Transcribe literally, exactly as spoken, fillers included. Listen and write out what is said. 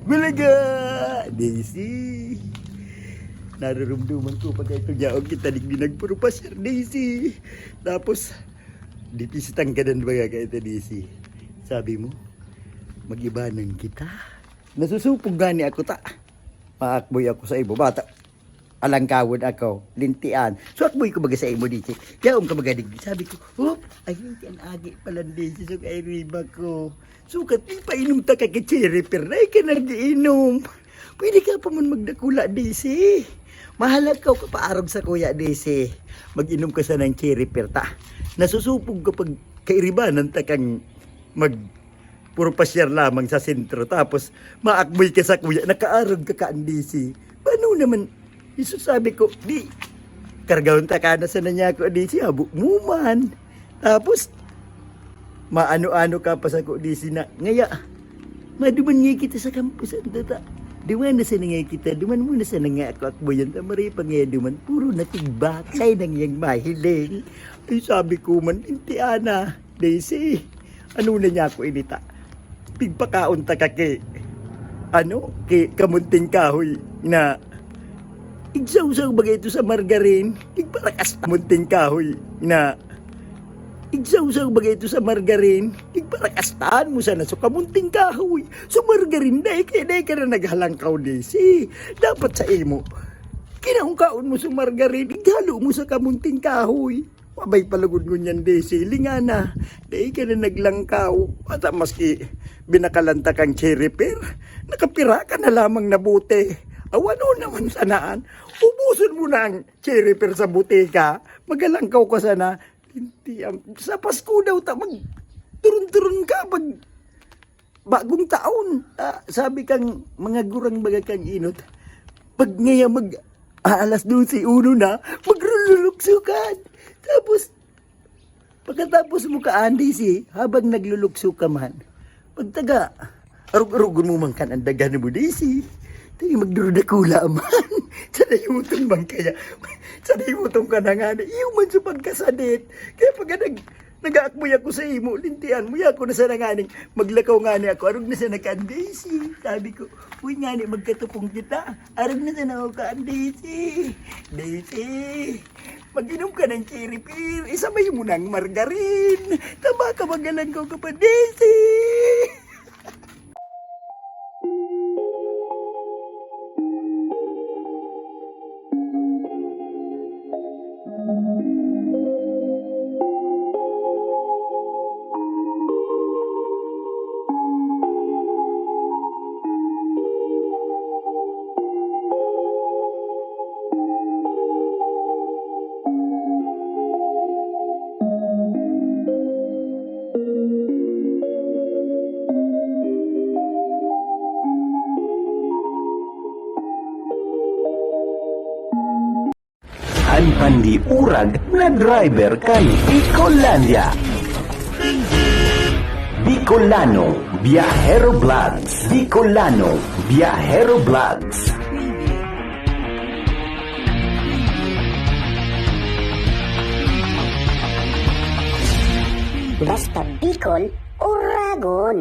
Bulaga! Daisy! Narurumduman ko pa kayo itong yaon kita digdi nagpurupasyar, Daisy. Tapos, dipisitang ka dan baga kayo ito, Daisy. Sabi mo, mag-ibanan kita. Nasusupog nga ni ako ta. Maakboy ako sa ibo. Bata, alangkawon ako, lintian. So, akboy ko baga sa imo, Daisy. Yaon ka baga digdi. Sabi ko, "Hop, ay, lintian agi pala, Daisy. So, kay riba ko." Sukat, ipainom ta ka ki Cherry Pear, dai ka nag-iinom. Pwede ka pa man magdakula, Daisy. Mahalakaw ka paarog sa kuya, Daisy. Mag-inom ka sa ng Cherry Pear, ta. Nasusupog ka pag kairibanan ta kang mag-, puro pasyar lamang sa sentro. Tapos, maakboy ka sa kuya, nakaarog ka kaan, Daisy. Paano naman? Iso sabi ko, "Di, kargahon ta ka na sana niya ako, Daisy, habo mo man." Tapos, maano-ano ka pa sa ko, Daisy, na, ngaya, maduman nga kita sa kampusan, tata. Duman na sana nga kita, duman mo na sana nga ako, akboyan, ta, maray pa nga duman, puro na tigbaklay nang yang mahiling. Ay, sabi ko man, Intiana, Daisy, ano na niya ako inita? Pigpakaon ta ka ki, ano, ki kamunting kahoy na igsawsaw baga ito sa margarine, igparakas ta munting kahoy na igsawsaw baga ito sa margarine, igparakastahan mo sana sa kamunting kahoy. Sa margarine, dai kaya dai ka na naghalangkaw, Daisy. Dapat sa imo, kinaon-kaon mo sa margarine, ighalo mo sa kamunting kahoy. Wabay palugod ngunyan, Daisy. Lingana. Dai ka na naglangkaw. Ata maski binakalan ta kang Cherry Pear, nakapira ka na lamang na bote. Aw, ano naman sanaan? Ubuson mo na ang Cherry Pear sa bote ka. Magalangkaw ka sana. Hindi, am-, sa Pasko daw ta, mag-, turun-turun ka pag bagong taon. Ah, sabi kang mga gurang baga kang inot, pag ngaya mag, ah, alas dose, uno na, maglululukso ka. Tapos, pagkatapos mo ka, Daisy, habang naglulukso ka man, pagtaga, arog-arogon mo man kan ang daghan mo, Daisy. Tayo magdurudakula man. Sa dayuton man kaya. Sa dayuton ka na nga na. Iyo man sa pagkasadit. Kaya pag nag-, nag-aakboy ako sa imo, lintian mo, ako na sana nganing maglakaw nga ni ako. Arog na sana kan Daisy. Sabi ko, "Uy, ngani, magkatupong kita. Arog na sana ako kan Daisy. Daisy, mag-inom ka ng Cherry Pear. Isabay mo ng margarine. Taba ka, magalangkaw ka pa, Daisy." An pandiurag na driver kan Bicolandia. Bicolano Viajero Vlogs. Bicolano Viajero Vlogs. Basta Bicol, Oragon.